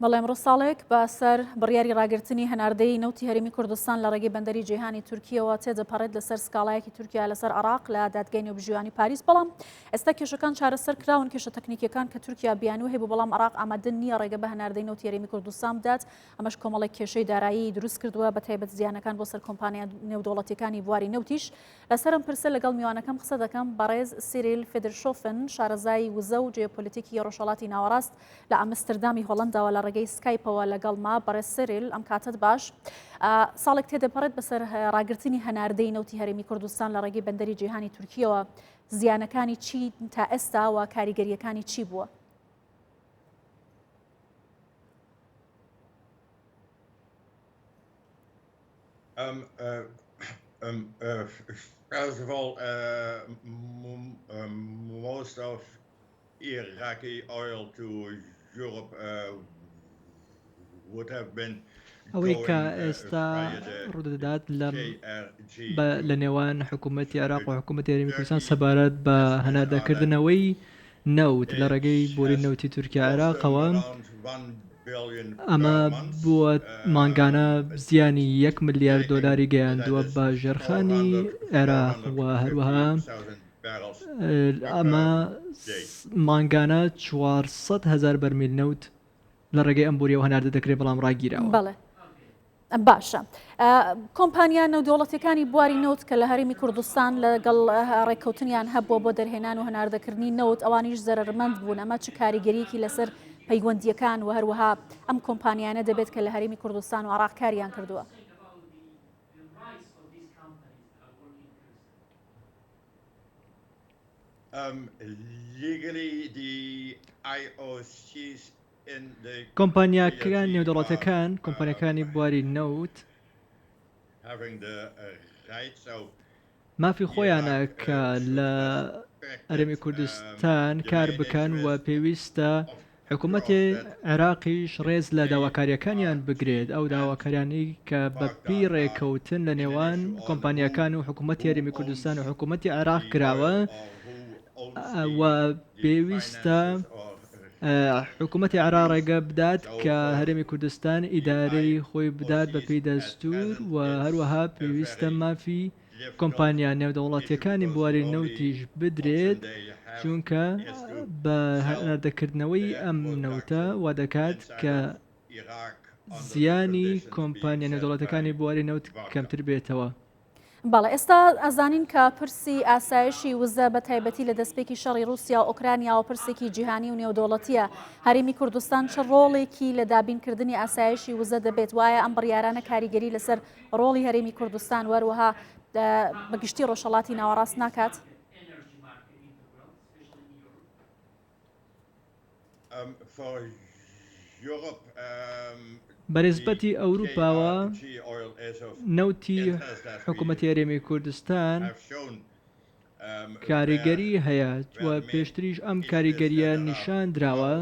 بەڵێ ئەمڕۆ ساڵێک بە سەر بڕیاری ڕاگرتنی هەناردەی نەوتی هەرێمی کوردستان لە ڕێگەی بەندەری جیهانی تورکیەوە تێدەپەڕێت لەسەر سکاڵایەکی تورکیا لەسەر عراق لە دادگای نێوبژیوانی پاریس بەڵام ئێستا کێشەکان چارەسەر کراون کێشە تەکنیکیەکان کە تورکیا بیانوو هەبوو بەڵام عراق ئامادە نییە ڕێگە بە هەناردەی نەوتی هەرێمی کوردستان بدات ئەمەش کۆمەڵێک کێشەی دارایی دروست کردووە بە تایبەت زیانەکان بۆ سەر کۆمپانیا نێودەوڵەتیەکانی بواری نەوتیش لەسەر ئەم پرسە لەگەڵ میوانەکەم قسە دەکەم، بەڕێز سیریل فیدرشۆفن، شارەزای وزە و جیۆپۆلیتیکی ڕۆژهەڵاتی ناوەڕاست لە ئەمستردامی هۆڵەنداوە لە ڕێگەی سکایپەوە لەگەڵما. بەڕێز سیریل، ئەم کاتەت باش. ساڵێک تێدەپەڕێت بەسەر ڕاگرتنی هەناردەی نەوتی هەرێمی کوردستان لە ڕێگەی بەندەری جیهانی تورکییەوە، زیانەکانی چی تا ئێستا و کاریگەرییەکانی چی بووە؟ Um, uh, um, uh, first of all, uh, um, most of Iraqi oil to Europe uh, would have been ئەوەی کە ئێستا ڕوودەدات لە نێوان حکوومەتی عێراق و حکوومەتی هەرێمی کوردستان سەبارەت بە هەناردەکردنەوەی نەوت لە ڕێگەی بۆری نەوتی تورکیا عێراقەوە ئەمە بووە مانگانە زیانی یەک ملیار دۆلاری گەیاندووە بە ژێرخانی عێراق و هەروەها ئەمە مانگانە 400 هەزار بەرمیل نەوت لە ڕێگەی ئەم بۆریەوە هەناردە دەکرێت بەڵام ڕاگیراوە. بەڵێ باشە کۆمپانیا نێودەوڵەتیەکانی بواری نەوت کە لە هەرێمی کوردستان لەگەڵ ڕێککەوتنیان هەبووە بۆ دەرهێنان و هەناردەکردنی نەوت ئەوانیش زەرەرمەند بوون ئەمە چ کاریگەریەکی لەسەر پەیوەندیەکان و هەروەها ئەم کۆمپانیانە دەبێت کە لە هەرێمی کوردستان و عراق کاریان کردووە؟ Um, legally the IOCs کۆمپانیاکان نێودەوڵەتیەکان، کۆمپانیاکانی بواری نەوت، مافی خۆیانە کە لە هەرێمی کوردستان کار بکەن و پێویستە حکوومەتی عێراقیش ڕێز لە داواکاریەکانیان بگرێت ئەو داواکاریانەی کە بە پێی ڕێکەوتن لە نێوان کۆمپانیاکان و حکوومەتی هەرێمی کوردستان و حکوومەتی عێراق کراوە و پێویستە حکوومەتی عێراق ڕێگە بدات کە هەرێمی کوردستان ئیدارەی خۆی بدات بە پێی دەستوور و هەروەها پێویستە مافی کۆمپانیا نێودەوڵەتییەکانی بواری نەوتیش بدرێت چونکە بە هەناردەکردنەوەی ئەم نەوتە وا دەکات کە زیانی کۆمپانیا نێودەوڵەتییەکانی بواری نەوت کەمتر بێتەوە. بەڵێ ئێستا ئەزانین کە پرسی ئاسایشی وزە بە تایبەتی لە دەستپێکی شەڕی ڕووسیا و ئۆکرانیاوە پرسێکی جیهانی و نێودەوڵەتیە هەرێمی کوردستان چ ڕۆڵێکی لە دابینکردنی ئاسایشی وزە دەبێت وایە ئەم بڕیارانە کاریگەری لەسەر ڕۆڵی هەرێمی کوردستان وەروەها بەگشتی ڕۆژهەڵاتی ناوەڕاست ناکات؟ بەنسبەتی ئەوروپاوە نەوتی حکوومەتی هەرێمی کوردستان کاریگەری هەیە و پێشتریش ئەم کاریگەریە نیشان دراوە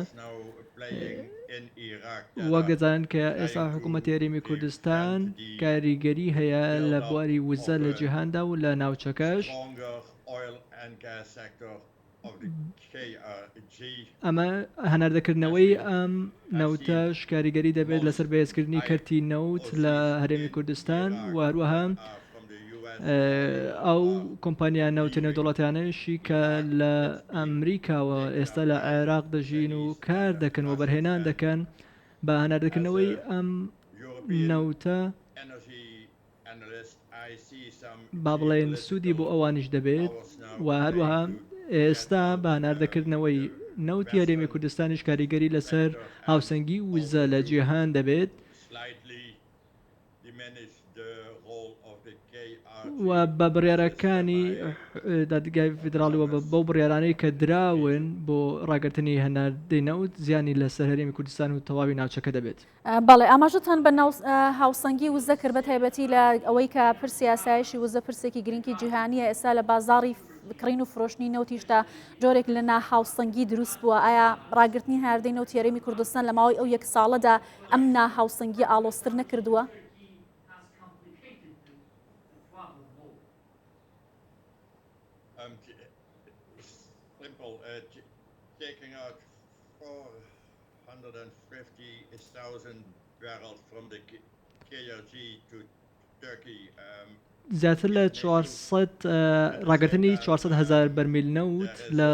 وەک دەزانن کە ئێستا حکوومەتی هەرێمی کوردستان کاریگەری هەیە لە بواری وزە لە جیهاندا و لە ناوچەکەش. ئەمە هەناردەکردنەوەی ئەم نەوتەش کاریگەری دەبێت لەسەر بەهێزکردنی کەرتی نەوت لە هەرێمی کوردستان و هەروەها ئەو کۆمپانیا نەوتە نێودەوڵەتیانەشی کە لە ئەمریکاوە ئێستا لە عێراق دەژین و کار دەکەن و بەرهێنان دەکەن بە هەناردەکردنەوەی ئەم نەوتە با بڵێین سوودی بۆ ئەوانیش دەبێت و هەروەها ئێستا بە هەناردەکردنەوەی نەوتی هەرێمی کوردستانیش کاریگەری لەسەر هاوسەنگی وزە لە جیهان دەبێت و بە بڕیارەکانی دادگای فیدراڵی و بەو بڕیارانەی کە دراون بۆ ڕاگرتنی هەناردەی نەوت زیانی لەسەر هەرێمی کوردستان و تەواوی ناوچەکە دەبێت. بەڵێ ئاماژەتان بە هاوسەنگی وزە کرد بە تایبەتی لە ئەوەی کە پرسی ئاسایشی وزە پرسێکی گرنگی جیهانیە ئێستا لە بازاڕی کڕین و فرۆشتنی نەوتیشدا جۆرێک لە ناهاوسەنگی دروست بووە ئایا ڕاگرتنی هەناردەی نەوتی هەرێمی کوردستان لە ماوەی ئەو یەک ساڵەدا ئەم ناهاوسەنگی ئاڵۆزتر نەکردووە؟ زیاتر لە 400 ڕاگرتنی 400 هەزار بەرمیل نەوت لە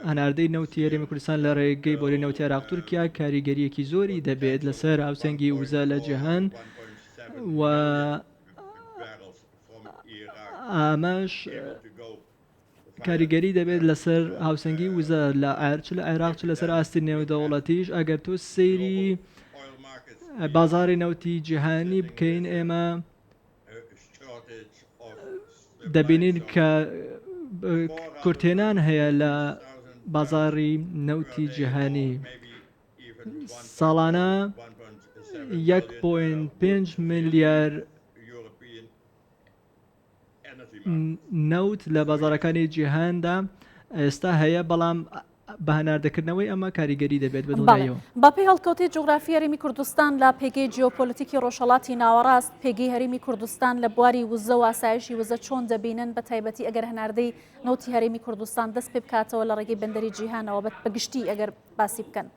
هەناردەی نەوتی هەرێمی کوردستان لە ڕێگەی بۆری نەوتی عێراق تورکیا کاریگەریەکی زۆری دەبێت لەسەر هاوسەنگی وزە لە جیهان و ئاماش کاریگەری دەبێت لەسەر هاوسەنگی وزە لە چ لە عێراق چ لەسەر ئاستی نێودەوڵەتیش ئەگەر تۆ سەیری بازاری نەوتی جیهانی بکەین ئێمە دەبینین کە کورتێنان هەیە لە بازاری نەوتی جیهانی ساڵانە 1.5 ملیار نەوت لە بازاڕەکانی جیهاندا ئێستا هەیە، بەڵام بە هەناردەکردنەوەی ئەمە کاریگەری دەبێت بە دڵنیاییەوە. بەپێی هەڵکەوتەی جوگرافی هەرێمی کوردستان لە پێگەی جیۆپۆلەتیکی ڕۆژهەڵاتی ناوەڕاست، پێگەی هەرێمی کوردستان لە بواری وزە و ئاسایشی وزە چۆن دەبینن بە تایبەتی ئەگەر هەناردەی نەوتی هەرێمی کوردستان دەست پێ بکاتەوە لە ڕێگەی بەندەری جیهانەوە بە گشتی ئەگەر باسی بکەن؟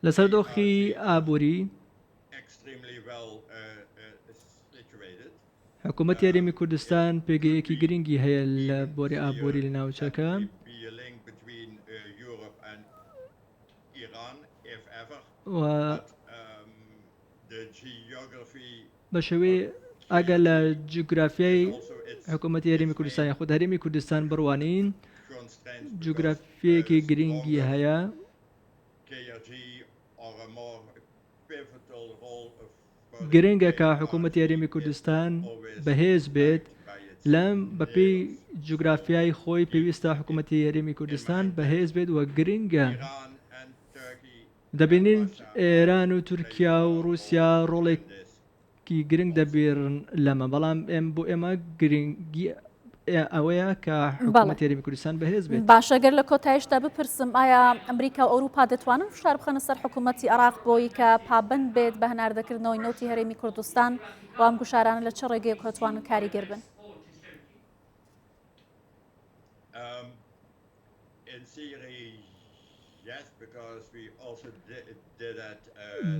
لەسەر دۆخی ئابووری، حکوومەتی هەرێمی کوردستان پێگەیەکی گرنگی هەیە لە بۆری ئابووری لە ناوچەکە. و بە شێوەی ئەگەر لە جوگرافیای حکوومەتی هەرێمی کوردستان یاخود هەرێمی کوردستان بڕوانین جوگرافیەکی گرنگی هەیە گرنگە کە حکوومەتی هەرێمی کوردستان بەهێز بێت لەم بەپێی جوگرافیای خۆی پێویستە حکوومەتی هەرێمی کوردستان بەهێز بێت و گرنگە دەبینین ئێران و تورکیا و ڕووسیا ڕۆڵێکی گرنگ دەبیرن لەمە بەڵام ئێم بۆ ئێمە گرنگی ئەوەیە کە حکوومەت هەرێمی کوردستان بەهێز بێت. باشە گەر لە کۆتایشدا بپرسم ئایا ئەمریکا و ئەوروپا دەتوانن فشار بخەنە سەر حکوومەتی عێراق بۆی کە پابەند بێت بە هەناردەکردنەوەی نەوتی هەرێمی کوردستان و ئەم گوشارانە لە چ ڕێگەیەک دەتوانن کاریگەر بن؟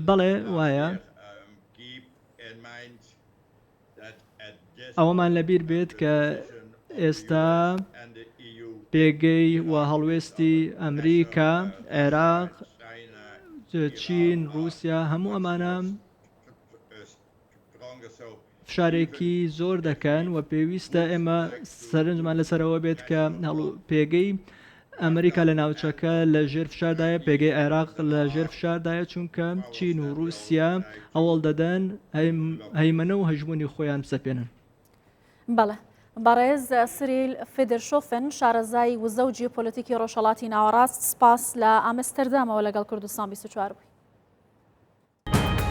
بەڵێ وایە. ئەوەمان لەبیر بێت کە ئێستا پێگەی و هەڵوێستی ئەمریکا، عێراق، چین، رووسیا هەموو ئەمانە فشارێکی زۆر دەکەن و پێویستە ئێمە سەرنجمان لەسەرەوە بێت کە پێگەی ئەمریکا لە ناوچەکە لە ژێر فشاردایە پێگەی عێراق لە ژێر فشاردایە چونکە چین و رووسیا هەوڵ دەدەن هەیمەنە و هەژمونی خۆیان بسەپێنن. بەڵێ بەڕێز سریل فیدرشۆفن شارەزای وزە و جیۆپۆلەتیکی ڕۆژهەڵاتی ناوەڕاست سپاس لە ئامستەردامەوە لەگەڵ کوردستان 24 بووی.